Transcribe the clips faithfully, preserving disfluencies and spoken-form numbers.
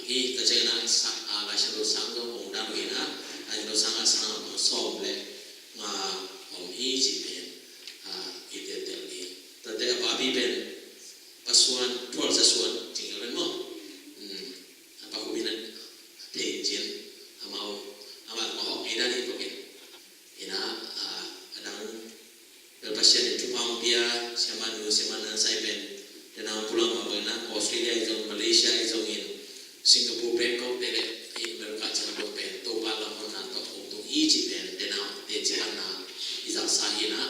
Hi, tua ciangin ah sa-, ah, Laisiangtho sang zong hong dan uh hi a, Laisiangtho sang ah sang a pang sawm le nga om hi cih pen, ah, i teltel hi. Tuate a papi pen Pa Suan, Thualzasuan, cing hi ven maw. Hmm, a Pa Khupin a thei cin, amau, amah mah hawk ngei dan hi pawkin. Ina, ah, a dang bel Pasian in thupha hong pia, siamah nu, siamah na sai pen, tena pulang mah bangin ah, Australia i zong, Malaysia i zongin, Singapore, Bangkok te le, i America ciang lo pen, Topa lam honna tawh hong tung hi cih pen, tena, teci panna, i zaksa hi na.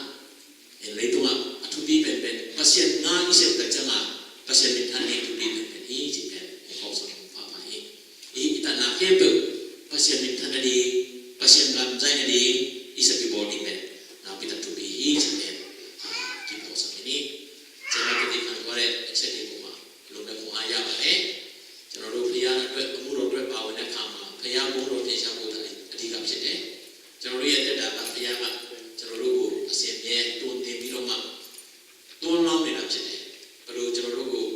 In leitungah a thupi penpen, Pasian nga i sem tak ciangah, Pasian minthan ding thupi penpen hi cih pen, hong phawksak hong pha pha hi. I, i tatna khempeuh, Pasian minthan nading, Pasian lamzai nading, i sa kibawl ding pen, nakpi tak thupi hi cih pen, ah, kiphawksak hi ni. Ciamah ka ding khan kua le, executive kong ah, lungdam kong a ya ba le. ကျွန်တော်တို့ ဘုရားအတွက် အမှုတော်အတွက် ပါဝင်တဲ့အခါမှာ ဘုရားဘုန်းတော် ထင်ရှားဖို့သာ အဓိကဖြစ်တယ်။ ကျွန်တော်တို့ရဲ့ သက်တာက ဘုရားက ကျွန်တော်တို့ကို အစဉ်အမြဲ တွင်တင်ပြီးတော့မှ တွန်းလောင်းနေတာ ဖြစ်တယ်။ ဘယ်လို ကျွန်တော်တို့ကို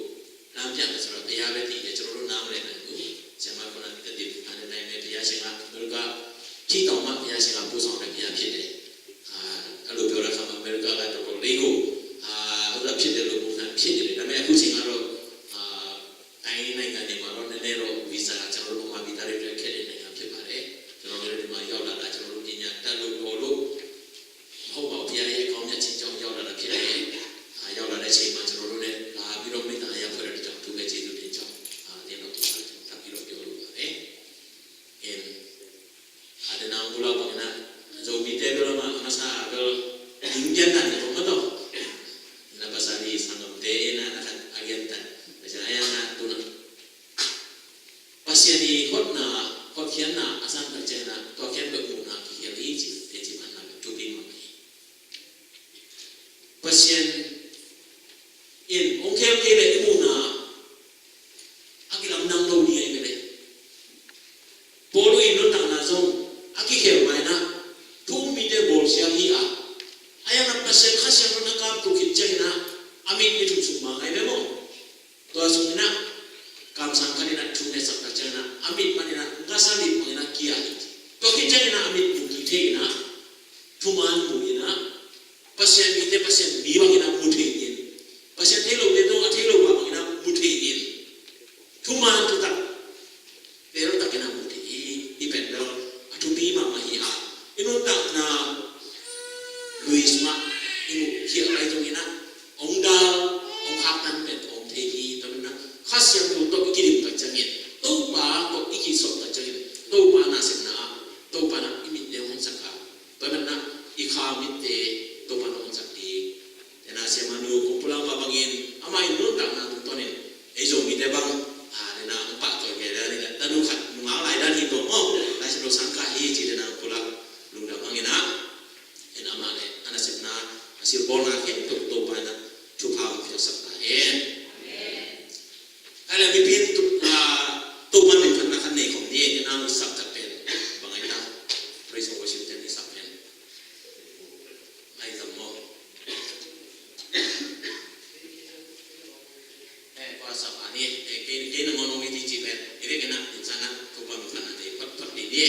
လမ်းပြမယ်ဆိုတာ ဘုရားပဲသိတယ်။ ကျွန်တော်တို့ နားမလည်နိုင်ဘူး။ ဆရာမ ခုနက သက်သေခံတဲ့အတိုင်းပဲ ဘုရားရှင်က အမေရိက ထီတောင်မှ ဘုရားရှင်က ပို့ဆောင်တဲ့ ဘုရားဖြစ်တယ်။ အာ၊ အဲ့လို ပြောတဲ့အခါမှာ အမေရိကက တော်တော်လေးကို အာ၊ ဟုတ်တာ ဖြစ်တယ်လို့ ပုံစံ ဖြစ်နေတယ်။ ဒါပေမဲ့ အခုချိန်ကတော့ အာ၊ တိုင်းနိုင်ငံတွေမှာတော့ နည်းနည်းတော့ visa က ကျွန်တော်တို့ ဗမာပြည်သားတွေအတွက် ခက်တဲ့နိုင်ငံ ဖြစ်ပါတယ်။ ကျွန်တော်တို့လည်း ဒီမှာ ရောက်လာတာ ကျွန်တော်တို့ ပညာတတ်လို့ တော်လို့ မဟုတ်ပါဘူး။ ဘုရားရဲ့ ကောင်းမြတ်ခြင်းကြောင့် ရောက်လာတာ ဖြစ်တယ်။ အာ၊ ရောက်လာတဲ့အချိန်မှာ ကျွန်တော်တို့နဲ့ လာပြီးတော့ မေတ္တာရပ်ဖွဲ့တဲ့အတွက်ကြောင့် အထူးပဲ ကျေးဇူးတင်ကြောင်း အာ၊ ဒီတော့ ထပ်ပြီးတော့ ပြောလိုပါတယ်။ And အာ၊ ဒီနောက် ဘုရား ပါကနာ ဇိုမီတဲ ဘုရား မဆာ ဘုရား ဒုညံတာ ဒီတော့ မတော် နဘဆာ ဒီ ဆံငမ်တဲ န န အဂျံတန် ဘဆာ အယံ န တူ န Pasian i hotna, hotkhiatna a san tak ciangin ah, tua khempeuh muhna kikhel hi ci, teci panna thupi mahmah hi. Pasian in hong khel kei leh i muhna a kilamdang lo ding ahi ve leh. Paul i nuntakna zong a kikhel ma-in ah, thu-um mite bawlsia hi a, ahi hangin ah Pasian Kha Siangtho in a kamtuh khit ciangin ah, a mit i thuk suk ma ngai ve maw. Tua sungin ah, kamsang khat in ah thu ngetsak tak ciangin ah, a mit panin ah ngasa lim bangin ah kia hi. Tua khit ciangin ah, a mit mu kik thei in ah, thuman mu in ah, Pasian mite Pasian mi bangin ah mu thei in, Pasian thei lote zong a thei lo mah bangin ah mu thei in, thuman thutak tel takin ah mu thei hi. Hih pen bel a thupi mahmah hi a, i nuntakna lui sungah i muh khial lai zongin ah, hong dal, hong khaktan pen om thei hi. Tua manin ah Kha Siangtho tawh i kidim tak ciangin, Topa tawh i kisawh tak ciangin, Topa nasepna ah, Topa in ah i mitte hong honsak a, tua manin ah i kha mitte Topa in hong honsak ding. Tena siamah nu kong pulak mah bangin, amah i nuntakna tungtawnin ei Zomite bang, ah, tena hong pahtawi kei dan in ah, tanu khat nungak lai dan hi tua maw, Laisiangtho sang kah hi ci, tena pulak lungdam hang in ah, en amah le a nasepna, a silbawlna khempeuh Topa in ah thupha hong piaksak ta hen. Amen. Ahi leh mipi in tu, ah, Topa min khatna khat nei khawm ni, tena i sak khat pen bang ahi ta, praise and worship ten i sak pen. Ai tam maw. Eh, kua sa pa ni, eh, kei, kei na ngawng ngawng i ti ci pen, i vek na, in sa na, Topa min khatna te, phat, phat ni ni.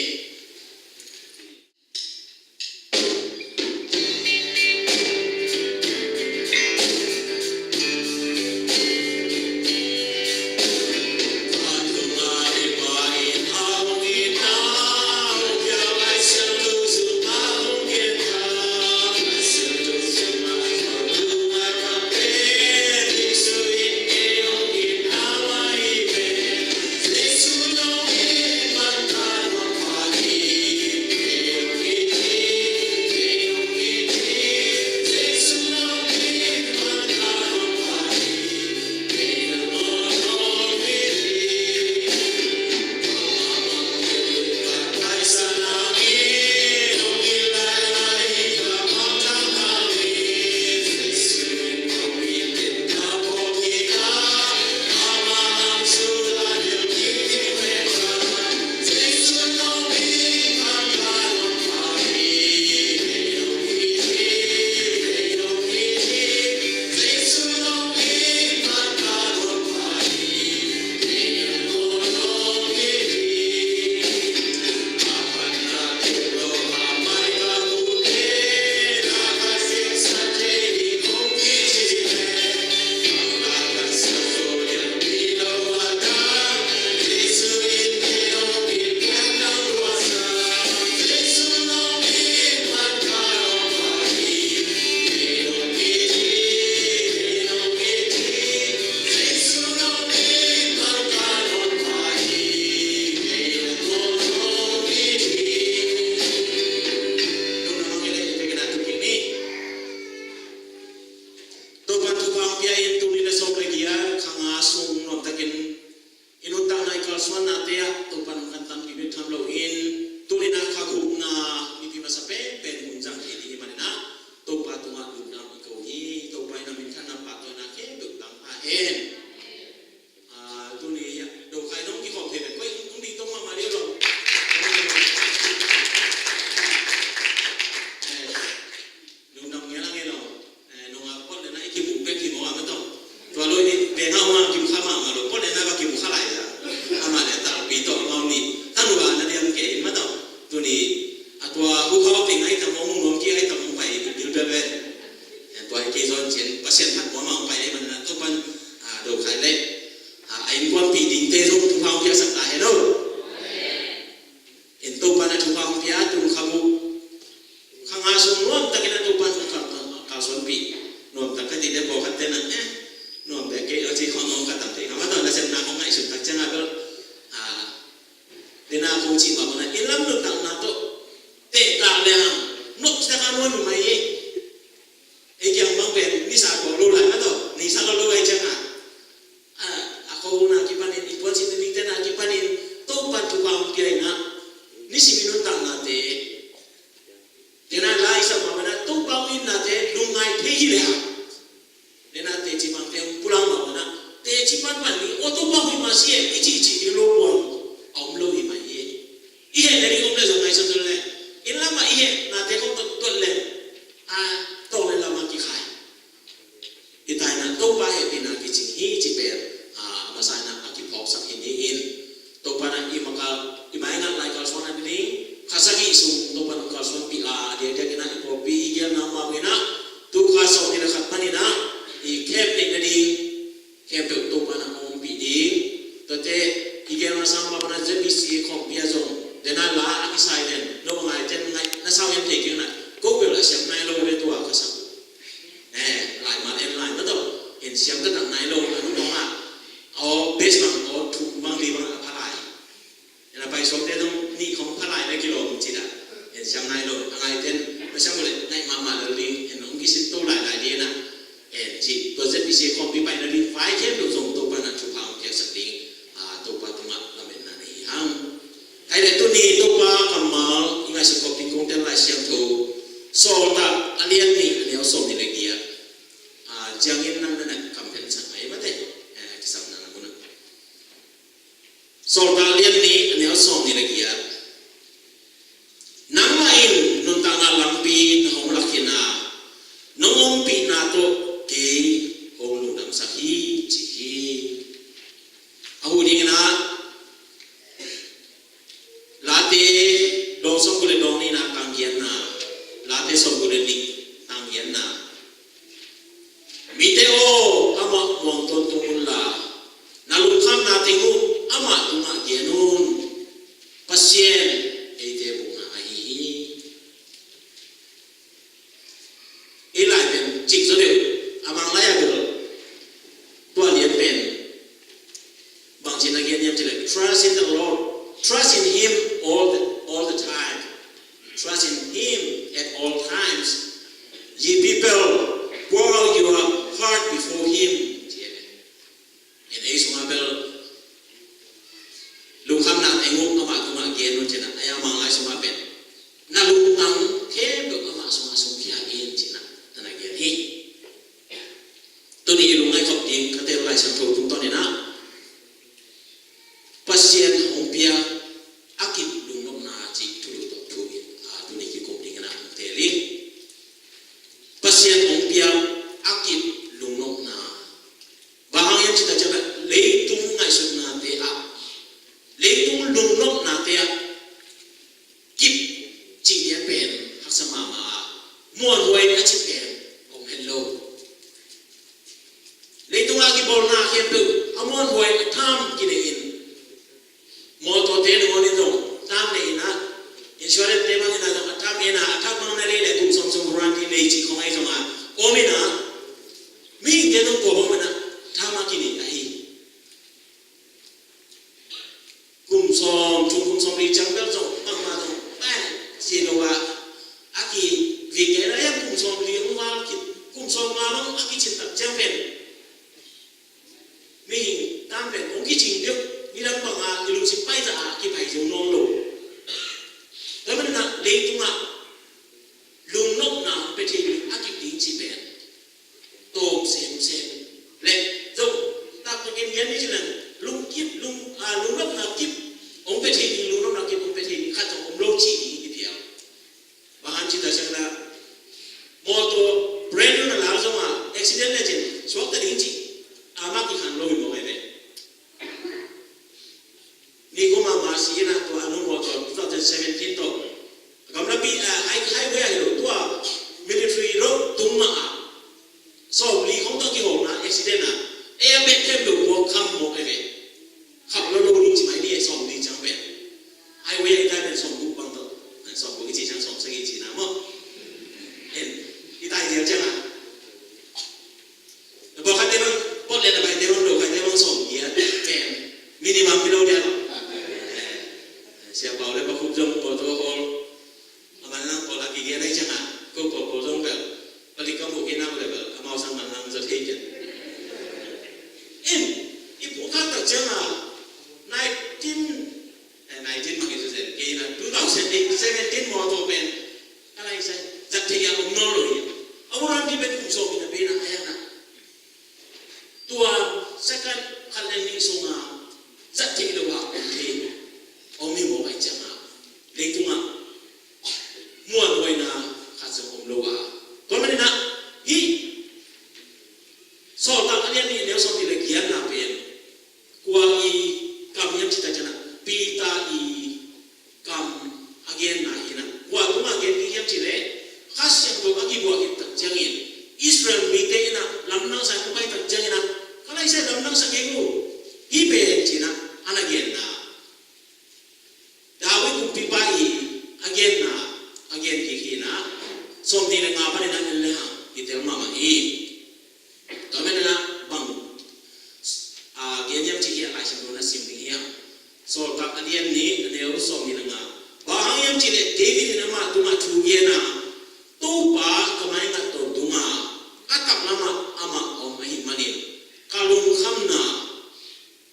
sak ta hen aw. In Topa na thupha hong pia, tung kha bu kha nga sung nuam takin a Topa hong kal, kalsuanpih nuam tak ka ti te pawlkhat te na, eh, nuam bek kei aw ci khong hong kha tam te kha ma tawh nasepna kong ngaihsut tak ciang a bel, ah, dena kong cih mah bang a inn lam nuntakna tawh tehtak le hang nok sia kha nuam mai hi. Ei kiang bang pen nisa kua lo lai ma tawh nisa lo lo ai ciang a, a, a ko na kipanin i puan sin ni te na kipanin Topa thupha hong pia in a, nisim i nuntakna te, te na lai sa ma bang a Topa hong itna te lungngai thei hi le hang. Nena teci pangte hong pulang mah bang a, teci pan pan ni aw Topa hong it mah si e i cihcih ding lo puang a om lo hi mah hi. I hehna ding om le zong ngaihsun zel le, inn lamah i hehnate khong tuat tuat le, a, tawng le lamah kikhai. I taina Topa hehpihna kicing hi ci pen, a, a masa in a kiphawksak hi ni in. Topa na i maka, i mai ngat lai kalsuan a ding kha sagih sung Topa na kalsuanpih a, a diakdiak in a i pawlpi i gialna mah in a, tu kha sawm ni le khat pan in a, i khempeuh na ding, khempeuh Topa na ompih ding. Tuate i gialna sang mah pan a Z B C khawmpi a zong dena la a kisai den no ngai ten ngai na sau en thei keng na, ko bel a siam nai lo ve tua ka sang. Eh, lai mal en lai ma tawh in siam ka tak nai lo a nu mah. Aw base bang aw thuk bang li bang a pha lai. Ena pai suakte zong nih khong pha lai na kilawm ci dah. En siam nai lo a ngaiten na siam uleh ngaih mahmah lo ding en hong kisit to lailai ding ena. En ci tua Z B C khawmpi paina ding vai khempeuh zong Topa na thupha hong piaksak ding, a, Topa tungah lametna na hi hang. Hai le tuni Topa kammal i ngaihsut khop ding kong tel Lai Siangtho Sawltak a lian nih a neu sawm nih le giat, a, ciangin nang na na kam phen sak mai mate, eh, kisapna na mun ah. Sawltak lian nih a neu sawm nih le giat. Nangmah in nuntakna lampi na hong lak hi a, nong ompihna tawh kei hong lungdamsak hi ci hi. A hu ding in a, Late dawng sawmguk le dawng nihna tang giatna, Late sawmguk le nih tang giatna. Mite aw, amah muang tawntung unla, na lungkhamna teng uh amah tungah gen un. Pasian eite bukna ahi hi. Ei lai pen cik zaw deuh, a mang lai a bel tua lian pen bang cin a gen hiam cih leh, trust in the Lord, trust in Him all the, all the time. Trust in Him at all times. Ye people, pour out your heart before Him. Ci hi ve. En ei sungah bel lungkhamna teng uh amah tungah gen un ci a, a mang lai sungah pen na lungtang khempeuh amah sungah sungkhia in ci a, na na gen hi. Tuni i lungngaih khop ding ka tel Lai Siangtho tungtawn in a, Pasian hong pia a kip lungnopna cih thulu tawh thu in, a, tuni kikum ding in a hong tel hi. Pasian hong pia a kip lungnopna. Bang hang hiam cih tak ciang a, leitung ngaihsutnate ah, leitung lungnopnate ah kip cih lian pen haksa mahmah a, muanhuai a cih pen om het lo. Leitung a kibawlna khempeuh a muanhuai a tham kinei in, mawtawte nangawn in zong tam nei in a, insurance te bang in a zong a tam nei in a, a tam bang na lei le kum sawm sawm warranty nei cih khong ahi zong a om in a, mihingte zong tua bang in a tam a kinei ahi. Kum sawm, kum sawm li ciang bel zong bangmah zong pai si lo a, a kivik kei na hiam kum sawm li hong val kik, kum sawm nga bang a kicin tak ciang pen mihing tam pen hong kicing deuh, nidang bang a i lungsim pai zah a kipai zo nawn lo. Tua manin a leitung ah lungnopna hong pia thei ding a kip ding cih pen tawm semsem le zong taktakin gen ni ci leng lungkip, lung, a, lungnopna kip hong pia thei ding, lungnopna kip hong pia thei ding khat zong om lo cih ding i phial. Bang hang cih tak ciang a, mawtaw brand new na la zong a accident le cin suakta ding cih a mah kikhan lo hi mawk ahi ve. Nikum a mah si in a tua a nu mawtaw two thousand seventeen tawh gamlapi, a, high, highway a hi lo tua military road tung mah a sawm li khong tawh kihawlna accident a, ei a bek khempeuh puak kham mawk ahi ve. Kham lo lo ding ci mai ni Minimum hi lo dia lo. Sia Pau le Pa Khup zong pawltaw hawl, a manlang pawl a kigen ahih ciangin ko pawlpawl zong bel palik ka muh kei nak le bel amau sang manlang zat thei ciang. In i pawlkhat tak ciangin nineteen, eh, nineteen mah hi zen kei na, two thousand eight, seventeen mawtaw pen ka lai sai zat thei a om nawn lo hi. A buran ki pen kum sawm in a pen a ai a na. Tua second khat le nih sungah zat theih lo a om thei, om hi mawk ahih ciangin leitungah muanhuaina khat zong om lo a. Tua manin ah hih Sawltak a lian nih a neu sawmnih le giatna pen kua i kam hiam cih tak ciangin ah Peter i kam a genna hi na. Kua tungah gen kik hiam cih leh Kha Siangtho a kibuak khit tak ciangin Israel mite in ah lamdang sa, hong pai tak ciangin ah, ka lai sai lamdang sa kei uh, hih pen ci-in ah a na genna. David kumpipa i a genna a gen kik hi na. Sawmnih le nga panin ah en le hang kitel mahmah hi. Tua manin ah bang a gen hiam cih hi a Lai Siangtho na sim ding hi a. Sawltak a lian nih a neu sawmnih le nga. Bang hang hiam cih leh David in amah tungah thu gen a, Topa ka maingat tawntung a, ka taklamah amah om ahih manin ka lungkhamna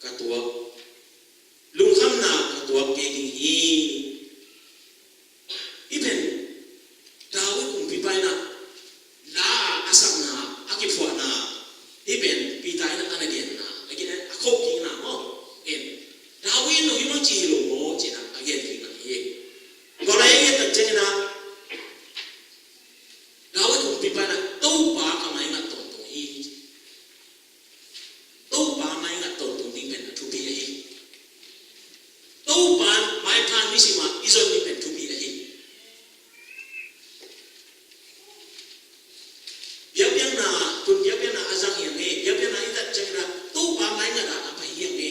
ka tuak, lungkhamna ka tuak kei ding hi. Hih pen David kumpipa in ah la a sakna, a kiphuahna, hih pen Peter in ah a na genna, a gen, a khawh kikna maw. En, David in hih bang ci hi lo maw ci-in ah a gen kikna hi. Tua lai a gen tak ciangin ah David kumpipa in ah Topa ka maingat tawntung hi. Topa maingat tawntung ding pen a thupi ahi. Topa maipha nisim a i zon ding pen thupi ahi. Biakpiakna, tun biakpiakna a zang hi hang e, biakpiakna i zat ciangin ah Topa maingat a a pai hi hang e.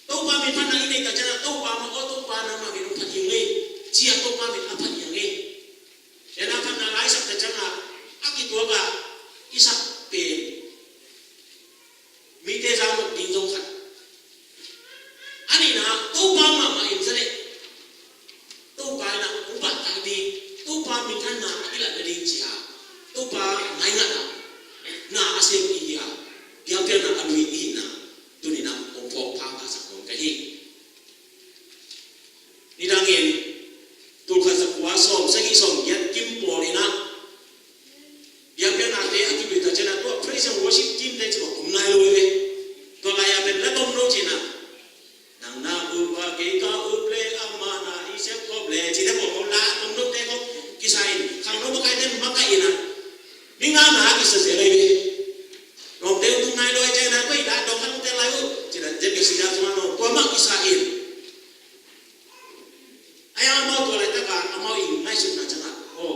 Topa min phatna i neih tak ciangin ah Topa mah aw, Topa nangmah min hong phat hi ung e, ci-a Topa min a phat hi hang e. Tua a phatna la i sak tak ciangin ah a kituak a i sak pen mite zang nop ding zong khat. A nihna, Topa mahmah in za leh Topa in ah hong pahtak ding, Topa minthanna a kilat nading ci-a Topa maingat a na a sem i hi a, biakpiakna a lui i hihna tuni-in ah hong phawk pha pha sak nuam ka hi. Nidangin tulkhat zakua sawm sagih sawm giat kim pawl in ah biakpiaknate a kibuak tak ciangin ah tua praise and worship team te ci bang om nai lo hi ve. Tua lai-a pen la tom lo ci-in ah, nang na ut uh a, kei ka ut leh amah na i sep khop leh, ci te pawl ko la tom lo te ko kisa in, khangno makaite makaih in ah, mi ngah na a kisa zel lai ve. Lawmte uh tung nai lo hi ciangin ah, koi la dong khan te lai uh ci-in ah, zep kei si da tung a no tua mah kisa in. Ahi hang amau tua laitak a amau i ngaihsutna ciangin, aw,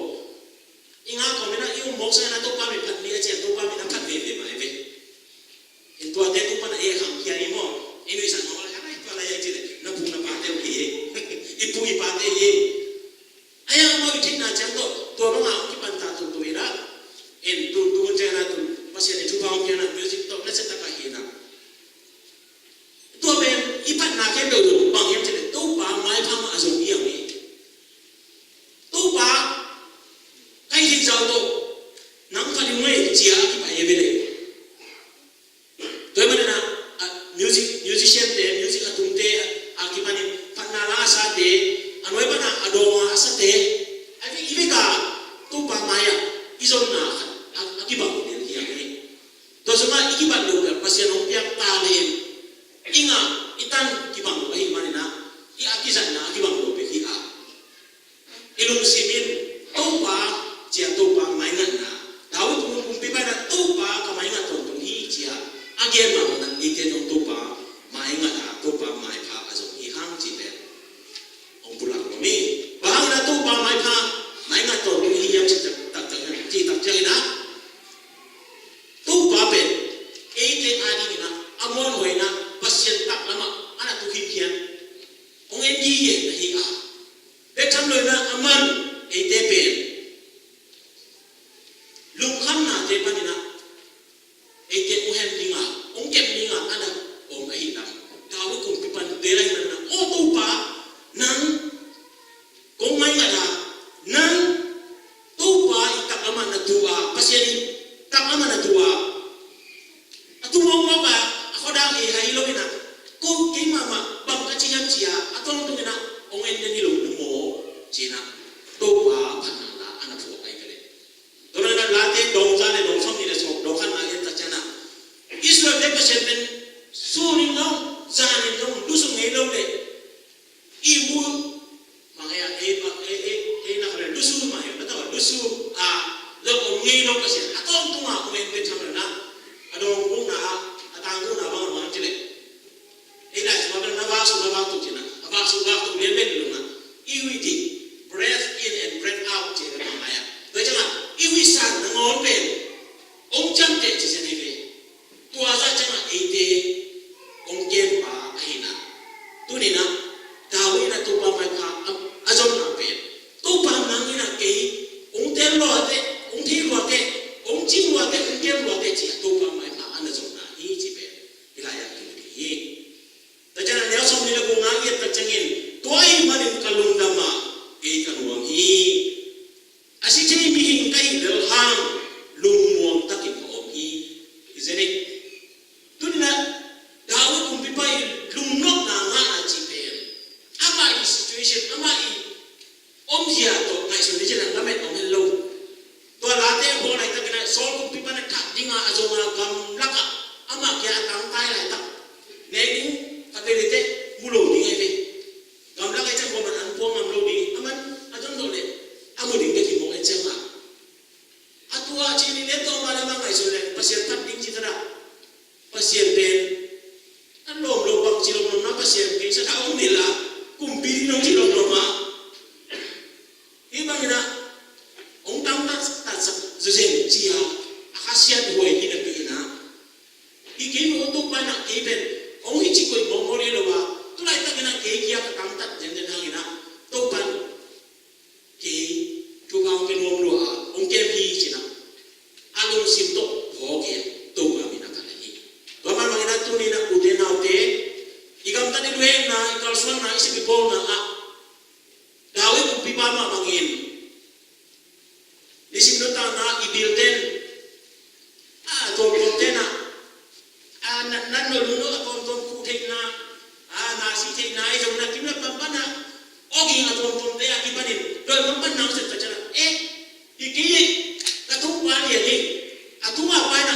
i ngak khawm in ah i um mawk sa in ah Topa min phat ni a ci-a Topa min a phat veve mah hi ve. Tuate tung pan a ei a khangkhia hi maw. I nuihsan mawk lai, a lai tua lai a ci leh na pu na pate uh hi. I pu i pate hi. Ahi hang amau i theihna ciang tawh tua bangah hong kipan ta tutu in ah, en tu tu ciang in ah tu Pasian in thupha hong pia in ah music tawh na se tak a hi in ah. Tua pen i phatna khempeuh tawh bang hiam cih leh Topa maipha mah a zong hi hang e. Topa ka hih zau tawh nang phat hi ung e ci-a a kipai hi ve leh. Tua ahih manin ah, a, music, musician te, music a tungte, a, a kipanin phatna la a sate, a nuai pan a, a dawng a, a sate, a, i vek a Topa mai-ah i zonna khat a, a kibang hi den hi hang e. Tua sungah i kibat loh bel Pasian hong piak talent, i ngah, i tan kibang lo ahih manin ah, i a kizatna a kibang lo bek hi a, i lungsim in Topa ci-a Topa maingatna, David kumpipa in ah Topa ka maingat tawntung hi ci-a a gen mah bangin ah eite zong Topa maingat a Topa maipha a zong hi hang cih pen hong pulak nuam hi. Bang hangin ah Topa maipha maingat tawntung hi hiam cih tak, tak, tak, cih tak ciangin ah Topa pen eite adingin ah a muanhuai in ah Pasian taklamah a na tu khinkhian hong en gige na hi a, bek tham lo in ah aman eite pen lungkhamnate panin ah eite hong hem ding a, hong kem ding a a na om ahih lam. Vak sung vak tung lian pen lungah i huih ding, breath in and breath out ci a, tua ciangah i huih san nangawn pen hong ciamteh ci zen hi ve. Tua zah ciangah eite hong kempa ahihna. Tuninah David in a Topa maipha a, a zonna pen, Topa nang in a kei hong tel lua teh, hong thei lua teh, hong cing lua teh, hong kem lua teh ci a Topa maipha a na zonna hi ci pen hih lai-ah kibang hi. Tua ciangah neu sawmnih le gukna i et tak ciangin, tua ahih manin ka lungdam a, kei ka nuam hi. A si thei mihing ka hih lel hang lungmuang takin ka om hi. Hi zen hi. Tuninah David kumpipa i lungnopna ngahna cih pen amah i situation, amah i omzia tawh ngaihsun ding cih dan lamet om het lo. Tua late a bawl laitakin ah Saul kumpipa na thah dingah a zong a gamlakah amah kia a tangtai laitak nek ding ka vei lete mu lo ding ahi ve. Gamlak ahi ciang kuaman an puang ngam lo ding, aman a zon dawh leh a mu ding bek hi mawk ahi ciangah, a tua cih nih le tawh mah le mah ngaihsun leh Pasian phat ding cih thadah. Pasian pen a lawm lo bang ci lawm lawm na, Pasian kei sa tha om ni la, kumpi ding nong ci lawm lawm a. Hih bangin ah hong tamtat tatsak zuzeng ci a, a khasiat huai hi napi in ah, hi kei mi hong Topa in ah kei pen hong hi ci koih mawkmawk hi lo a, tu laitakin ah kei kia ka tamtat zenzen hangin ah Topa in kei thupha hong pia nuam lua a, hong kem hi ci-in ah a lungsim tawh phawk hi. Topa min a ka leh hi. Tua mah bangin ah tuni in ah ute naute, i gamtat, i luhekna, i kalsuanna, i sep i pawlna ah David kumpipa mah bangin nisim nuntakna i bil ten, a, a tuamtuam ten ah, a, na, na nolh nolh a tuamtuam khuh theihna, a, na si theihna, i zong na kim na pan pan a, awging a tuamtuam te a kipanin doi man pan nang sep ka ciang ah, eh, i kei ka Topa lian hi, a tunga pai na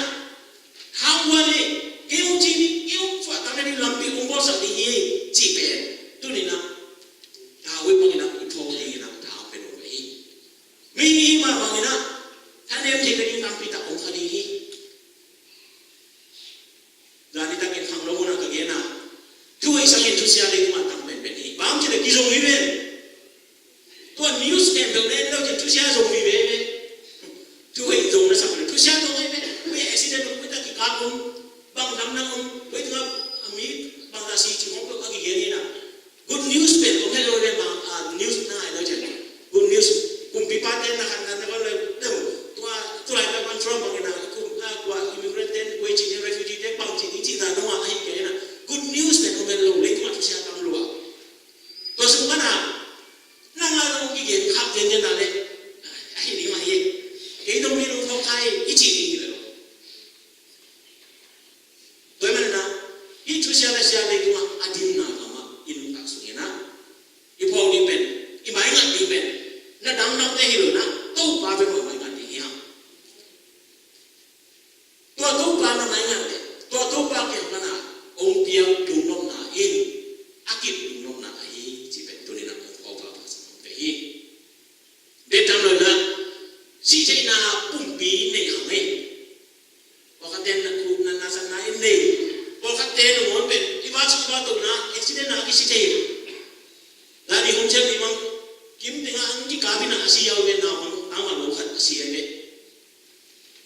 hang ua le, kei hong ci ni, kei hong suahtak na ding lampi hong bawlsak ding hi, ci pen tuni in ah David bangin ah i phawk dingin ah tha hong pia nuam hi. Mi i hih mah bangin ah thanem thei ka ding tampi tak om kha ding hi. Zan nitakin khangno munah ka gen a, thuhoih sangin thusia leitungah tang penpen hi. Bang ci leh kizong hi ven. Tua news khempeuh na en lo ciang thusia zong hi ve ve. Thuhoih zong na sak leh thusia zong hi ve. Koi accident om, koi tak kikap om, bang damna om, koi tungah a mi bangzah si cih khawng peuh a kigen hi na. Good news pen om het lo ve, bang, ah, news na ngai lo ciang. Good news, kumpipa te na khan na na khan lo. Tua, tua lai pen man Trump bang na kum, ah, kua immigrant te, koi ci ni refugee te, bang ci ni ci na dong a hi kei na. Good news pen om het lo, leitungah thusia tam lua. Tua sung pan a, nang a dong kigen khak gen gen na le, a hi ding mah hi. Kei dong mi dong khawk khai, i ci ding hi lo. Tua ahih manin ah, hih thusia nasia leitungah a dimna lamah i nuntak sungin ah, i phawk ding pen, i maingat ding pen, na dangdangte hi lo in ah, Topa bek mah maingat ding hi hang. Tua Topa na maingat leh, tua Topa kiang pan a hong piak lungnopna in a kip lungnopna ahi cih pen tuni in ah hong phawk pahpah sam te hi. Bek tham lo in ah, sih theihna pumpi nei hang hi. Pawlkhatte na khuh na nasatna in nei. Pawlkhatte nangawn pen i va suk va tona accident a kisi thei. Zani hong ciang ni mang kim tengah ang kikap in ah a si yau ve, na hong tangval lo khat a si yau ve.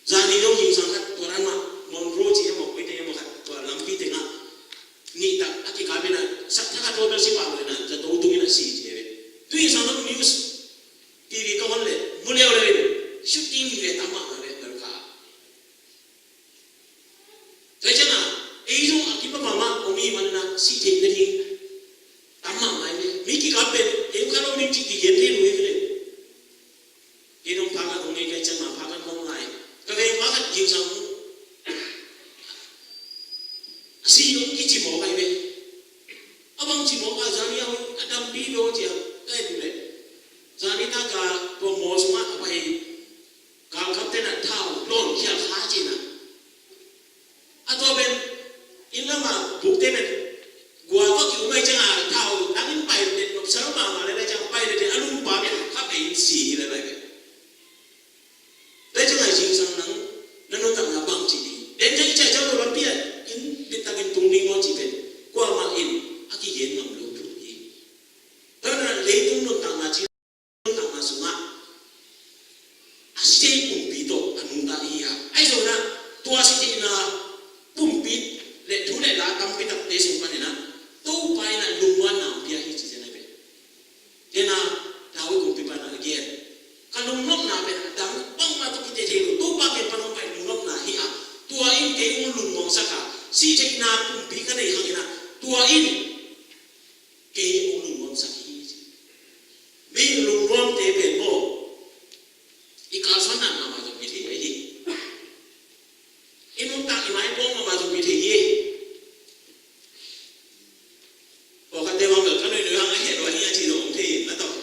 Zani dong hing sang khat tua dan mah Monroe ci e maw, koi teng e maw khat tua lampi tengah nih tak a kikap in ah sak thak a tua bel si pah lo in ah zato tung in ah si ci e ve. Tu hing sang dong news T V ka hon leh mu leuleu in shooting hi ve, tam mahmah ve, bel kha. Tua ciangin ei zong a kipa mahmah om i hih manin ah sih theih nading tam mahmah hi ve. Mi kikap pen ei kha lo ding cih kigen thei lo hi ve. Kei dong pha khat hong ngei ka hih ciangin pha khat hong ngai. Ka veng pha khat zingsang a si hong kici mawk ahi ve. A bang ci mawk a, zani a dampi lo ci a ka et uh leh, zani tak a tua maw sungah a pai galkapte in ah thau lawn khial kha ci in ah. A tua pen inn lamah bukte pen gua tawh ki-um ahih ciangin thau tangin pai den nopsa lo mahmah lel ahih ciangin pai den a lungpa pen kha pen si hi lel ahi ve. Tua ciangin zingsang nang na nuntakna bang ci ding? Den ciang i ciah ciang lo lampi ah inn bit takin tung ding maw cih pen kuamah in a kigen ngam lo thu hi. in kei hong lungnuamsak hi. Mi lungnuamte pen maw, i kalsuanna mahmah zong kithei ahi hi. I nuntak i maipawng mahmah zong kithei hi. Pawlkhatte bang bel ka nuinui hang a heh lua hi a ci zong om thei in na tawh.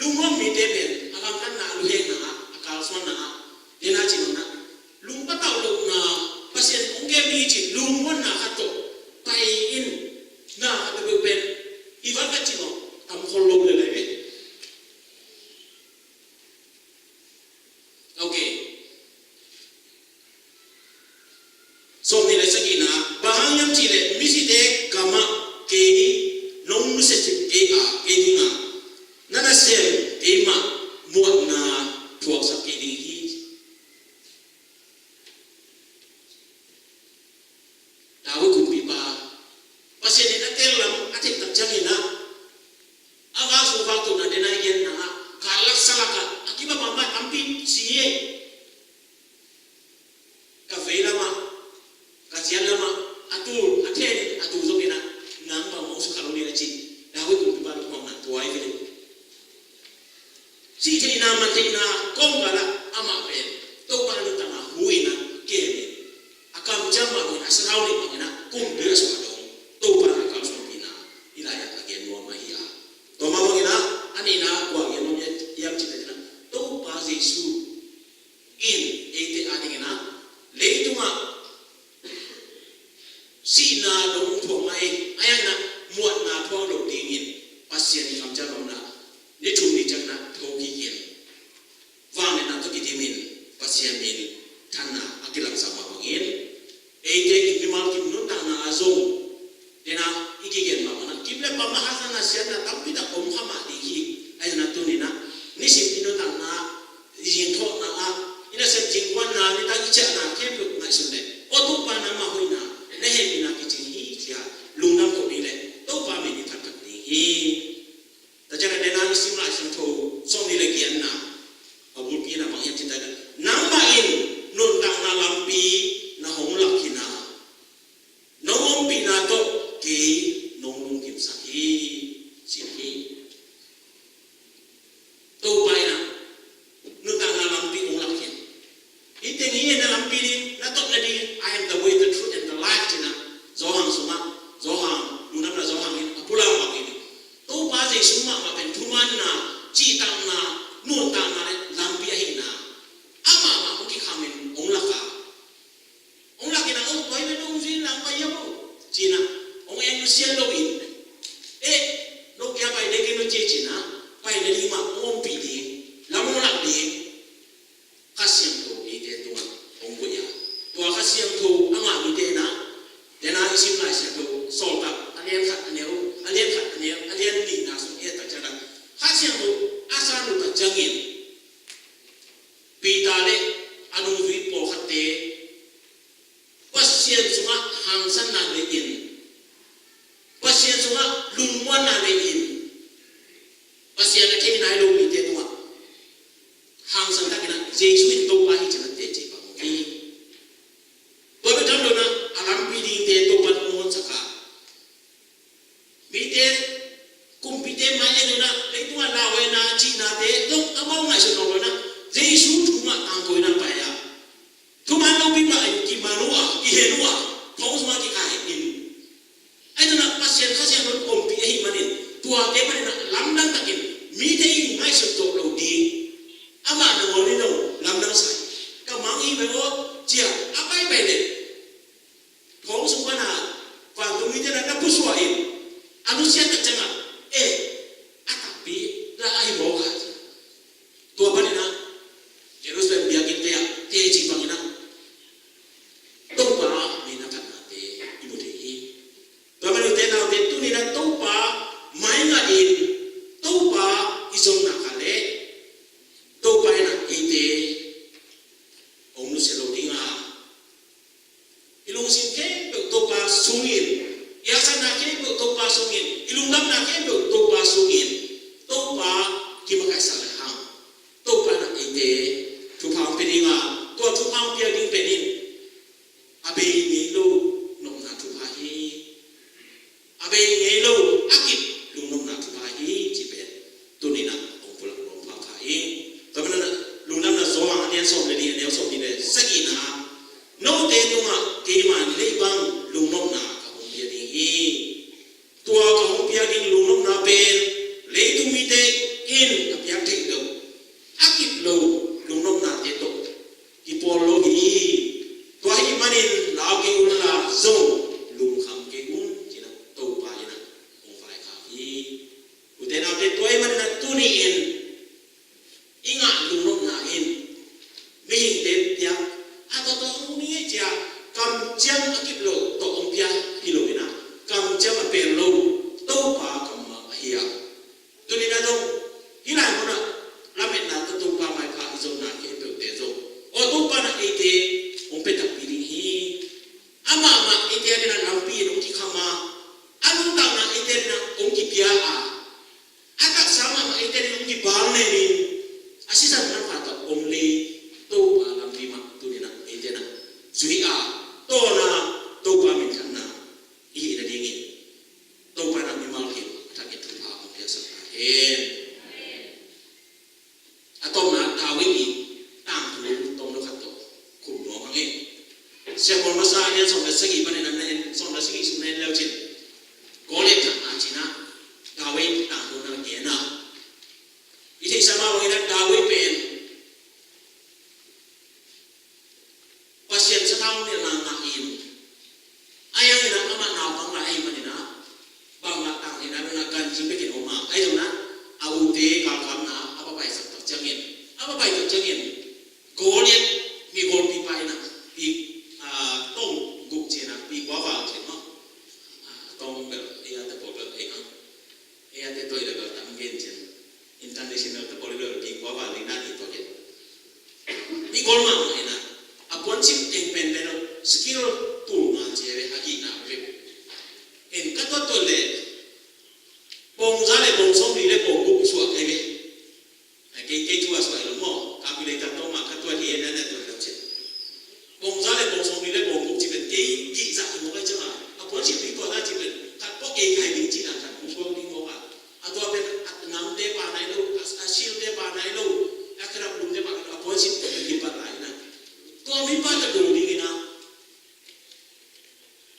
Lungnuam mite pen a gamtatna, a luhekna ah, a kalsuanna ah, dena ci bangna lungpatauh lohna, Pasian hong kem hi ci lungmuanna khat tawh pai in na a peuhpeuh pen i vat ka ci bang tam khol lo le lai ve. Okay. Sawmnih le sagihna, bang hang hiam cihleh misite gamah kei nong nusia kei a, kei dinga na nasem keimah muanna thuaksak kei ding hi. David kumpipa, Pasian in a tel lam a theih tak ciangin ah, a vak sung vak tuhna dena i genna ah, ka laksa lakah a kiba bangmah tampi si e. Ka vei lamah, ka ciat lamah a tul a then in a tul zongin ah, nang bang hong sukha lo ding a ci. David kumpipa lungmuanna tua hi ve. Sih theihna, man theihna kawmkal ah amah pen Topa nuntakna hu in ah kem in, a kamciam bangin, a sathau neih bangin ah kumpi a sungah dong Topa in a kalsuanpihna i lai ah a gen nuam ahi a. Tua mah bangin ah a nihna kua gen nuam hiam cih leh, Topa Jesuh in eite adingin ah leitungah sihna dong thuak mah hi, a hang in ah muanna thuak loh dingin Pasian i kamciam omna ni thum ni ciangin ah tho kik in, vangliatna tawh kidim in Pasian min thanna a kilangsak mah bangin, eite in mimal kim nuntakna ah zong dena i kigen mah bangin ah kip le pam ah haksatna, siatna tampi tak om kha mah ding hi. Ahi zongin ah tuni in ah nisim i nuntakna, i zingthawhna ah, i nasep zingkuanna, nitak i ciahna khempeuh ngaihsun leh, aw Topa, nangmah hoihna, na hehpihna kicing hi ci-a lungdam khol ding leh Topa min i phat thak ding hi. Tua ciangin ah dena i sim Lai Siangtho sawmnih le giatna a bulpi in ah bang hiam cih leh, nangmah in nuntakna lampi na hong lak hi a, nong ompihna tawh kei nong lungkimsak hi, ci hi. Topa in ah nuntakna lampi hong lak hi. Hih teng hi na lampi ding, na tawpna ding, "I am the way, the truth and the life," ci-in ah Johan sungah, Johan, Lungdamna Johan in a pulak bangin, Topa Jesuh mahmah pen thumanna, cihtakna, nuntakna le lampi ahihna, amah mah hong kikham in hong lak a, hong lak in ah, "Oh, tua hi leh nong zui in lang pai hiam aw?" ci-in ah hong eng nusiat loin, "Eh, no kiang pai ding hi, no ci," ci-in ah pai nading mah hong ompih ding, lam hong lak ding Kha Siangtho eite tungah hong koih a, tua Kha Siangtho a ngah mite in ah, dena i sim Lai Siangtho Sawltak a lian khat a neu, a lian khat a neu, a lian nihna sung i et tak ciangin ah, Kha Siangtho a san uh tak ciangin Peter le a nungzui pawlkhatte Pasian sungah hangsanna nei in, Pasian sungah lungmuanna nei in, Pasian a thei nai lo mite tungah hangsan takin ah Jesuh in Topa hi ci-in ah teci pah uh hi. Tua bek tham lo in ah a lampi dingte Topa in hong honsak a, mite, kumpite mai-en in ah, leitungah lauhuaina cihnate zong amau ngaihsut nawn lo in ah, Jesuh thu mah tangko in ah pai a, thuman lopi mah in kiman uh a, kihen uh a, thong sungah kikhai in. Ahi zongin ah Pasian Kha Siangtho in ompih ahih manin, tuate panin ah lamdang takin mite in ngaihsut tuak lo ding, amah nangawn in lo lamdang sa hi. Ka mang hi ve aw, ci-a a paipai leh, thong sung pan a vantung mite in ah na pusuah in, a nusiat tak ciangin, "Eh, a takpi la ahi mawk a," ci. Tua panin ah Jerusalem biakinnte ah teci pangin ah Topa min a phatnate i mu thei hi. Tua manin ute naute, tuni in ah Topa mai ngahin, Topa i zong nak leh, Topa in ah eite hong nusia lo ding a, i lungsim khempeuh Topa sungin, i haksatna khempeuh Topa sungin, i lungdamna khempeuh Topa sungin, Topa kimakaihsak lehang, Topa in ah eite thupha hong pia ding a, tua thupha hong piak ding pen in a bei ngei lo a kip lo tawh hong pia hi lo in ah, kamciam a pel lo Topa kammal ahi a. Tuni-in ah dong hih lai munah lametna tawh Topa maipha i zonna khempeuhte zong, aw, Topa in ah eite hong pia takpi ding hi. Amah mah eite adingin ah lampi in hong kikham a, a nuntakna eite adingin ah hong kipia a, a taksa mahmah eite adingin hong kibang nen in, a sisan manpha tawh hong lei Topa lampi mah tuni-in ah eite in ah zui a, tawn a, Topa minthanna i hih nadingin Topa in ah mimal kim a thakin thupha hong piaksak ta hen. A tawpna, David i tangthu tawm lo khat tawh khum nuam hang e. Samuel Masa a lian sawm le sagih panin a na en, sawm le sagih sung na en le uh cin, Goliath thahna cih ah David tangthu na gen a, i theihsa mah bangin ah David pen Pasian sathau nilhna ngah in, a yang in ah amah naupang lai ahih manin ah, bangmah tang in ah, bangmah ganci bekin om a, ahi zongin ah a ute galkapna a va paisak tak ciangin, a va pai tak ciangin, Goliath mi golpipa in ah pi, ah, tong guk ci-in ah, pi kua val ci-in maw, ah, tong bel, ei a te pawl bel ei ang, ei a te tawh i le bel tam gen ci-in, international te pawl i le bel pi kua val ding na ti tawh gen. Mi gol mahmah in ah, a puansilh teng pen pen skill tul ngal ci ve, a gihna ve. En ka tuat tuat leh pawng za le pawng sawmli le pawng guk suak kei ve. Kei, kei thu a suak hi lo maw, calculator tawh mah ka tuat hi, en, en, en, tuat lo ci. Pawng za le pawng sawmli le pawng guk ci pen kei gih zah hi mawk ahih ciangin, a puansilh pi kua za ci pen khat pawh kei khai ding cihna khat hong suak ding mawk a. A tua pen a namte pa nai lo, a, a shield-te pa nai lo, a kherub lumte pa nai lo, a puansilh pen hi pah lai in ah, tua mipa tawh do ding in ah,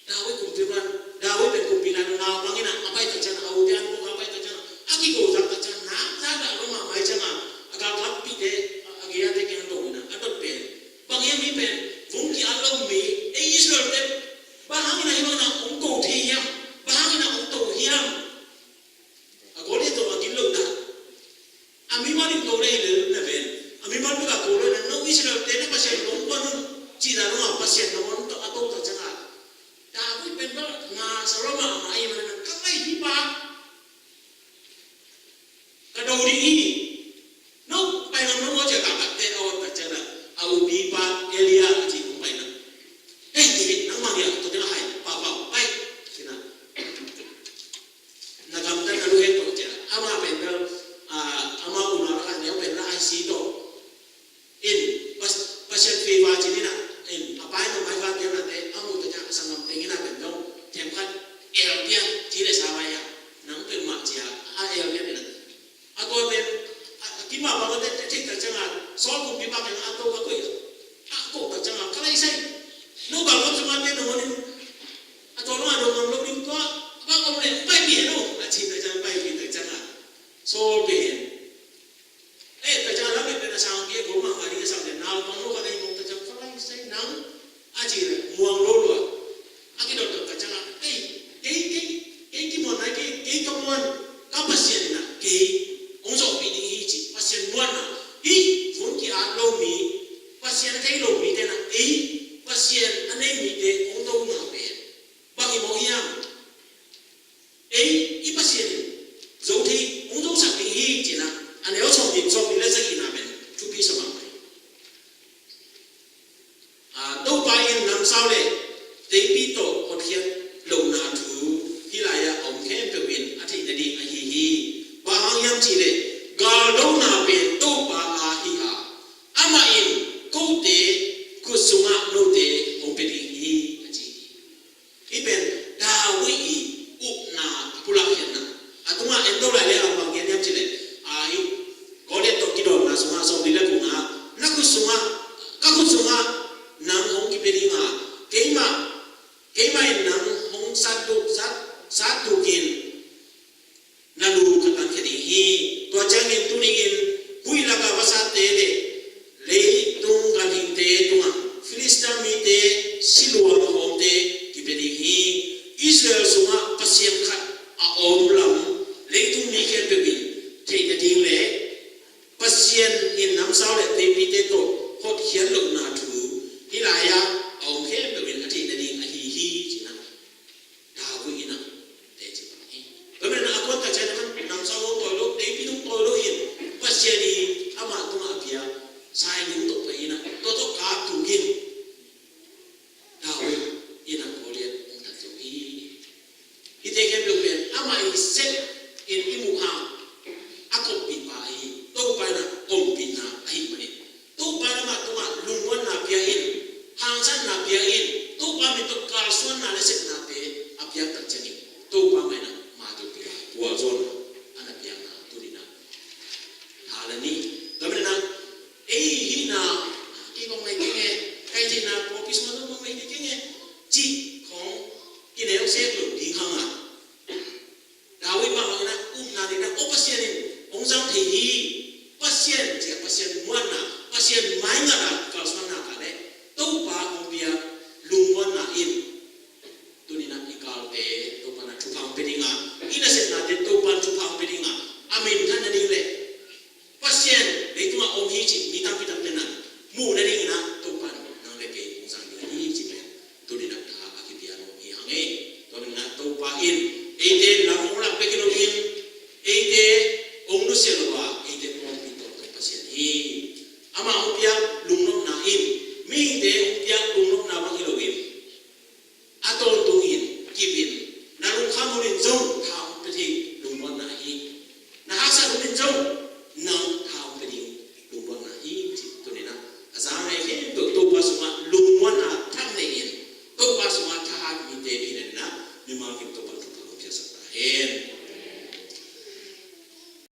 David kumpi pan, David pen kumpi lai lo, naupang in ah a pai tak ciangin, a ute an kong a pai tak ciangin, a kigo zak tak ciangin, nak zak dah lo mahmah ahih ciangin, a galkapte, a, a gei-a te kiang dong in ah a dot pen, bang hiam hih pen, vung ki-at lo mi, ei Israel-te bang hangin ah hih bangin ah hong ko thei hiam, bang hangin ah hong to hiam? A Goliath tawh a gilo dah. A mimal in ko le hi le na ven. A mimal bek a ko le na, no Israel-te na Pasian hong guan un cih dan hong a, Pasian na hong tawh a to tak ciangin, David pen bel na sa lo mahmah ahih manin ah, ka pai hi pa, ka do ding hi. No pai ngam lo maw ci-a ka pai te a ot tak ciangin, a upipa Eliab a ci hong pai in ah, hei David, nangmah hi a, tua teng a hai, pau pau, pai ci-in ah. Na gamtat na lu het tawh ci-a, amah pen bel, ah, amah unau lakah neu pen la I C tawh in, Pas-, Pasian favor ci-in ah, in, a pai mah maipha te nate a muh tak ciang a sanggam teng in ah pen dong themkhat el pian ci le sa vai a, nang pen mah ci-a, a el pian in ah. A tua pen a, a kimah bang a te, te thei tak ciangin, Saul kumpipa kiangah a to a koih, a koh tak ciangin, ka lai sai, no galkap sungah te na hon in, a tua lo a dong ngam lo ding tua, a bang om le paipih hen aw a cih tak ciangin, paipih tak ciangin, Saul pen, eh, tak ciangin lamet pen a sang kei, gol mahmah ding a sang pen, naupang lo ka nei mawk tak ciangin, ka lai sai nang a cih leh muang lo lua. A kidot tak ciangin, ei, kei, kei, kei kimuan nai, kei, kei ka muan, ka Pasian in ah kei hong zawhpih ding hi ci, Pasian muanna, hih vun ki-at lo mi, Pasian a thei lo mite in ah ei Pasian a nei mite hong dona pen bang hi mawk hiam? Ei i Pasian in zo thei, hong zosak ding hi ci-in ah, a neu sawmnih, sawmnih le sagihna pen thupi sa mahmah hi. Ah, Topa in namsau le teipi tawh hotkhiat lohna thu hih lai-ah a om khempeuh in a theih nading ahi hi. Bang hang hiam cih leh, galdona pen Topa a hi a, amah in kote khut sungah note hong pia ding hi, a ci hi. Hih pen David i upna a pulak khiatna. A tungah en to lai le a bang gen hiam cih leh, a, hih Goliath tawh kidawmna sungah, sawmli le gukna, na khut sungah, ka khut sungah nang hong kipia ding a, keimah, keimah in nang hong sattuk, sat, sattuk in na lu ka tankhia ding hi. Tua ciangin tuni-in huih lakah vasate le leitung ganhingte tungah Filistia mite siluang a hawmte kipia ding hi. Israel sungah Pasian khat a om lam leitung mi khempeuh in theih nading le Pasian in namsau le teipite tawh hotkhiat lohna thu hih lai-ah a om khempeuh in a theih nading ahi sek lo ding hang a. David bang bangin a upna ding na, o Pasian in hong zang thei hi. Pasian, cia Pasian muanna, Pasian maingat a kalsuanna ka le Topa hong pia lungmuanna in. Tuni na i galte Topa na thupha hong pia ding a, i nasepnate Topa thupha hong pia ding a, a minthan nading le Pasian leitungah om hi cih mi tampi tamte na muh nadingin a Topa nang le kei hong zang ding hi cih pen tuni na tha a kipia lo hi hang e. Tua manin a Topa in eite lam hong lak bek hi loin, eite hong nusia lo a, eite pawlpi tawh Topa Pasian hi. Ama hong piak lungnopna in mihingte hong piak lungnopna bang hi loin, a tawntungin kipin na lungkham hun in zong